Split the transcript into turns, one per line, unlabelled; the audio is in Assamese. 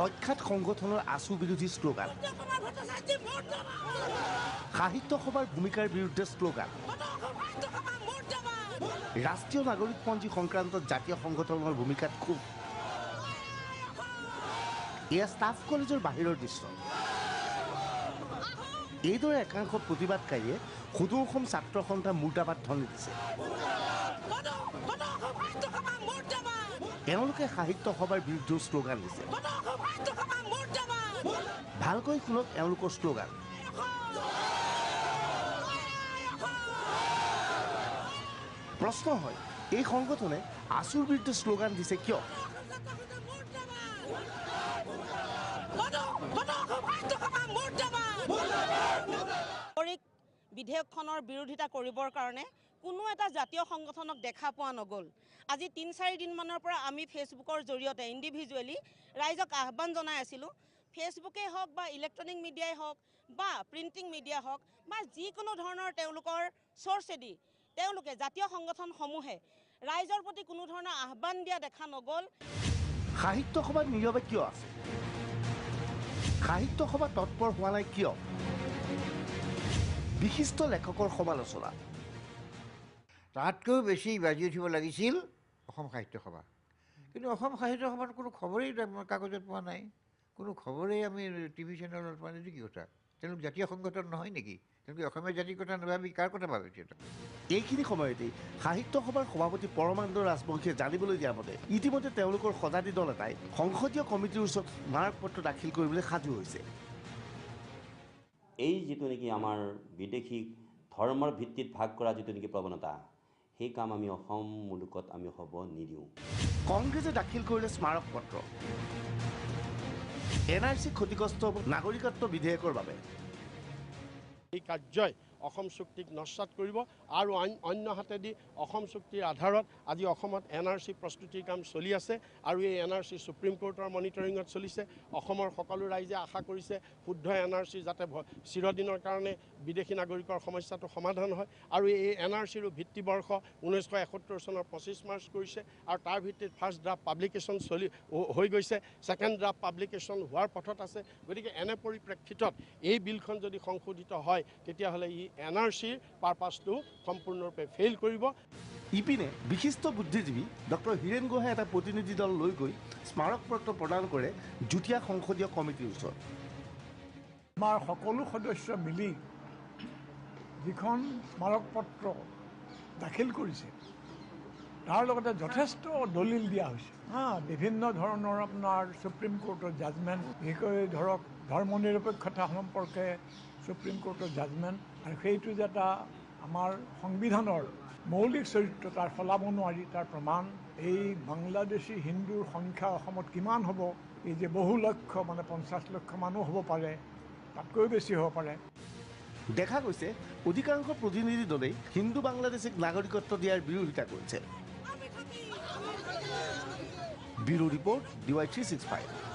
অখ্যাত সংগঠনৰ আছু বিৰোধী শ্লোগান, সাহিত্য সভাৰ ভূমিকাৰ বিৰুদ্ধে শ্লোগান, ৰাষ্ট্ৰীয় নাগৰিকপঞ্জী সংক্ৰান্তত জাতীয় সংগঠনৰ ভূমিকাত ক্ষোভ। এয়া ষ্টাফ কলেজৰ বাহিৰৰ দৃশ্য। এইদৰে একাংশ প্ৰতিবাদকাৰীয়ে সদৌ অসম ছাত্ৰ সন্থা মুৰ্দাবাদ ধ্বনি দিছে। তেওঁলোকে সাহিত্য সভাৰ বিৰুদ্ধেও শ্লোগান দিছে। ভালকৈ শুনক এওঁলোকৰ শ্লোগান। প্ৰশ্ন হয়, এই সংগঠনে আছুৰ বিৰুদ্ধে শ্লোগান দিছে কিয়?
বিধেয়কখনৰ বিৰোধিতা কৰিবৰ কাৰণে কোনো এটা জাতীয় সংগঠনক দেখা পোৱা নগ'ল। আজি 3-4 দিনমানৰ পৰা আমি ফেচবুকৰ জৰিয়তে ইণ্ডিভিজুৱেলি ৰাইজক আহ্বান জনাই আছিলোঁ। ফেচবুকেই হওক বা ইলেক্ট্ৰনিক মিডিয়াই হওক বা প্ৰিণ্টিং মিডিয়া হওক বা যিকোনো ধৰণৰ তেওঁলোকৰ চ'ৰ্চেদি তেওঁলোকে জাতীয় সংগঠনসমূহে ৰাইজৰ প্ৰতি কোনো ধৰণৰ আহ্বান দিয়া দেখা নগ'ল।
সাহিত্য সভাত নীৰৱে কিয় আছে? সাহিত্য সভা তৎপৰ হোৱা নাই কিয়? বিশিষ্ট লেখকৰ সমালোচনা।
তাতকৈও বেছি বাজি উঠিব লাগিছিল অসম সাহিত্য সভা। কিন্তু অসম সাহিত্য সভাৰ কোনো খবৰেই কাগজত পোৱা নাই, কোনো খবৰেই আমি টিভি চেনেলত পোৱা নাই। কি কথা, তেওঁলোক জাতীয় সংগঠন নহয় নেকি? তেওঁলোকে অসমীয়া জাতিৰ কথা নাভাবি কাৰ কথা ভাবিছে?
এইখিনি সময়তেই সাহিত্য সভাৰ সভাপতি পৰমানন্দ ৰাজবংশীয়ে জানিবলৈ দিয়া মতে ইতিমধ্যে তেওঁলোকৰ সজাতি দল এটাই সংসদীয় কমিটিৰ ওচৰত স্মাৰকপত্ৰ দাখিল কৰিবলৈ সাজু হৈছে।
এই যিটো নেকি আমাৰ বিদেশী ধৰ্মৰ ভিত্তিত ভাগ কৰা যিটো নেকি প্ৰৱণতা, সেই কাম আমি অসম মুলুকত আমি হ'ব নিদিওঁ।
কংগ্ৰেছে দাখিল কৰিলে স্মাৰকপত্ৰ এন আৰ চি ক্ষতিগ্ৰস্ত নাগৰিকত্ব বিধেয়কৰ বাবে।
এই কাৰ্যই অসম চুক্তিক নস্যাৎ কৰিব আৰু অন্য হাতেদি অসম চুক্তিৰ আধাৰত আজি অসমত এন আৰ চি প্ৰস্তুতিৰ কাম চলি আছে আৰু এই এন আৰ চি সুপ্ৰিম কোৰ্টৰ মনিটৰিঙত চলিছে। অসমৰ সকলো ৰাইজে আশা কৰিছে শুদ্ধ এন আৰ চি যাতে চিৰদিনৰ কাৰণে বিদেশী নাগৰিকৰ সমস্যাটো সমাধান হয় আৰু এই এন আৰ চিৰো ভিত্তিবৰ্ষ 1971 চনৰ 25 মাৰ্চ কৰিছে আৰু তাৰ ভিত্তিত ফাৰ্ষ্ট ড্ৰাফ্ট পাব্লিকেশ্যন চলি হৈ গৈছে, ছেকেণ্ড ড্ৰাফ্ট পাব্লিকেশ্যন হোৱাৰ পথত আছে। গতিকে এনে পৰিপ্ৰেক্ষিতত এই বিলখন যদি সংশোধিত হয় তেতিয়াহ'লে ই এন আৰ চিৰ পাৰপাছটো সম্পূৰ্ণৰূপে ফেইল কৰিব।
ইপিনে বিশিষ্ট বুদ্ধিজীৱী ডক্টৰ হীৰেণ গোহাঁই এটা প্ৰতিনিধি দল লৈ গৈ স্মাৰকপত্ৰ প্ৰদান কৰে যুটীয়া সংসদীয় কমিটিৰ ওচৰত।
আমাৰ সকলো সদস্য মিলি যিখন স্মাৰকপত্ৰ দাখিল কৰিছে তাৰ লগতে যথেষ্ট দলিল দিয়া হৈছে। বিভিন্ন ধৰণৰ আপোনাৰ সুপ্ৰিম কোৰ্টৰ জাজমেণ্ট, বিশেষকৈ ধৰক ধৰ্ম নিৰপেক্ষতা সম্পৰ্কে সুপ্ৰিম কোৰ্টৰ জাজমেণ্ট, আৰু সেইটো যে এটা আমাৰ সংবিধানৰ মৌলিক চৰিত্ৰ তাৰ সলাব নোৱাৰি, তাৰ প্ৰমাণ। এই বাংলাদেশী হিন্দুৰ সংখ্যা অসমত কিমান হ'ব, এই যে বহু লক্ষ মানে 50 লক্ষ মানুহ হ'ব পাৰে, তাতকৈও বেছি হ'ব পাৰে।
দেখা গৈছে অধিকাংশ প্ৰতিনিধি দলেই হিন্দু বাংলাদেশীক নাগৰিকত্ব দিয়াৰ বিৰোধিতা কৰিছে। Bureau report, DY 365।